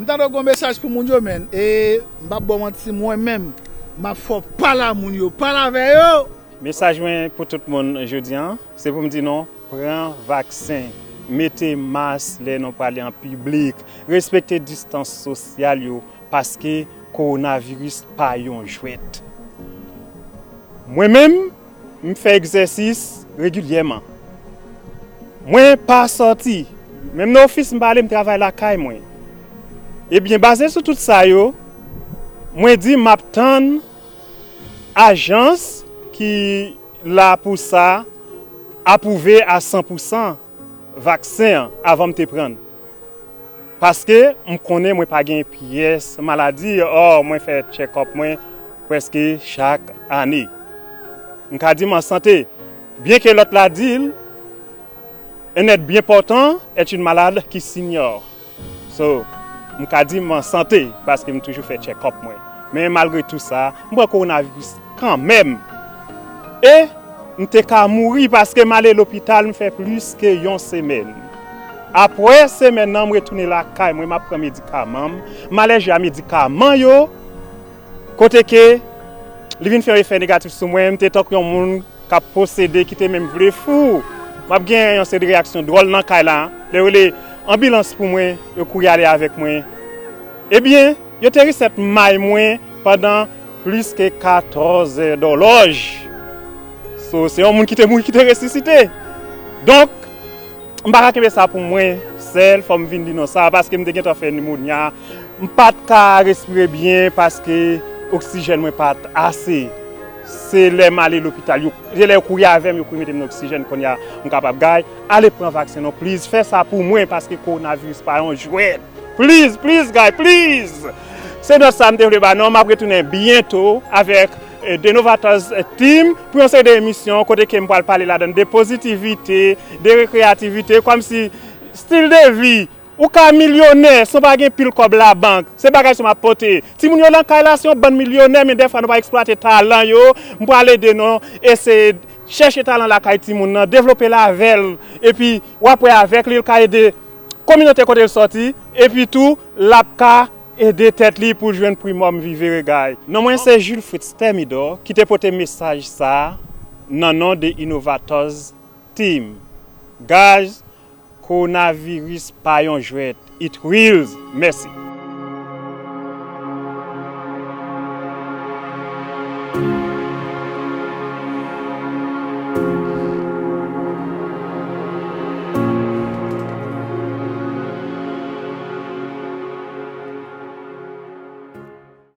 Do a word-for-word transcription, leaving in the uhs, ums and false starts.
M tande w gen yon mesaj pou moun yo, menn. E m p ap ba w manti, mwen menm, m ap fè w pale a moun yo, pale avè yo. Mesaj mwen pou tout moun jodi a, se pou m di nou, pran vaksen, mete mas lè nou prale an piblik, respekte distans sosyal yo, paske kowonaviris pa yon jwèt. Mwen menm, m fè egzèsis regilyèman. Mwen pa sòti. Menm nan ofis m pa ale, m travay lakay mwen. Ebyen, baze sou tout sa yo, mwen di m ap tann ajans ki la pou sa apwouve a san pou san vaksen an avan m te pran l. Paske m konnen mwen pa gen pyès maladi, ò, mwen fè tchèkòp mwen prèske chak ane. M ka di m an sante, byen ke lòt la di l, un être bien portant est une malade qui s'ignore. So, m ka di m an sante paske m toujou fè tchèkòp mwen. Men malgre tou sa, m pran kowonaviris kanmenm. E m te ka mouri paske m ale lopital, m fè plis ke yon semèn. Apre semèn nan, m retounen lakay mwen, m ap pran medikaman m. M alèji a medikaman yo, kote ke li vin fè yon efè negatif sou mwen. M te tankou yon moun k ap posede, ki te menm vle fou. M ap gen yon seri de reyaksyon dwòl nan kay la. Lè yo rele anbilans pou mwen, yo kouri ale avèk mwen. Ebyen, yo te resèt may mwen pandan plis ke katòz è dòlòj. So, se yon moun ki te mouri, ki te resisite. Donk, m pa ka kenbe sa pou mwen sèl, fò m vin di nou sa, paske m te gentan fè nimonya. M pa t ka respire byen paske oksijèn mwen pa t ase. Se lè m ale lopital, yo, se lè yo kouri avè m, yo kouri mete m nan oksijèn, kounye a m kapab gay. Ale pran vaksen non, please. Fè sa pou mwen paske kowonaviris pa yon jwèt. Please, please, guy, please! Se nòt sa m te vle ba nou. M ap retounen byento avèk, eh, The Innovators Team pou yon seri de emisyon kote ke m pral pale ladan de pozitivite, de rekreyativite, kòmsi stil de vi. Ou ka milyonè san w pa gen pil kòb labank. Se bagay sa m ap pote. Timoun yo nan kay la, se yon bann milyonè, men dèfwa nou pa eksplwate talan yo. M pral ede nou eseye chèche talan lakay timoun nan, devlope l avè l. Epi, w ap wè avèk li, l ka ede kominote kote l sòti. Epi tou, l ap ka ede tèt li pou l jwenn primum vivere, guy. Non mwen se Jules Fritz Thermidor ki te pote mesaj sa a nan non de Innovators Team. Guys, kowonaviris pa yon jwèt. It reals. Mèsi.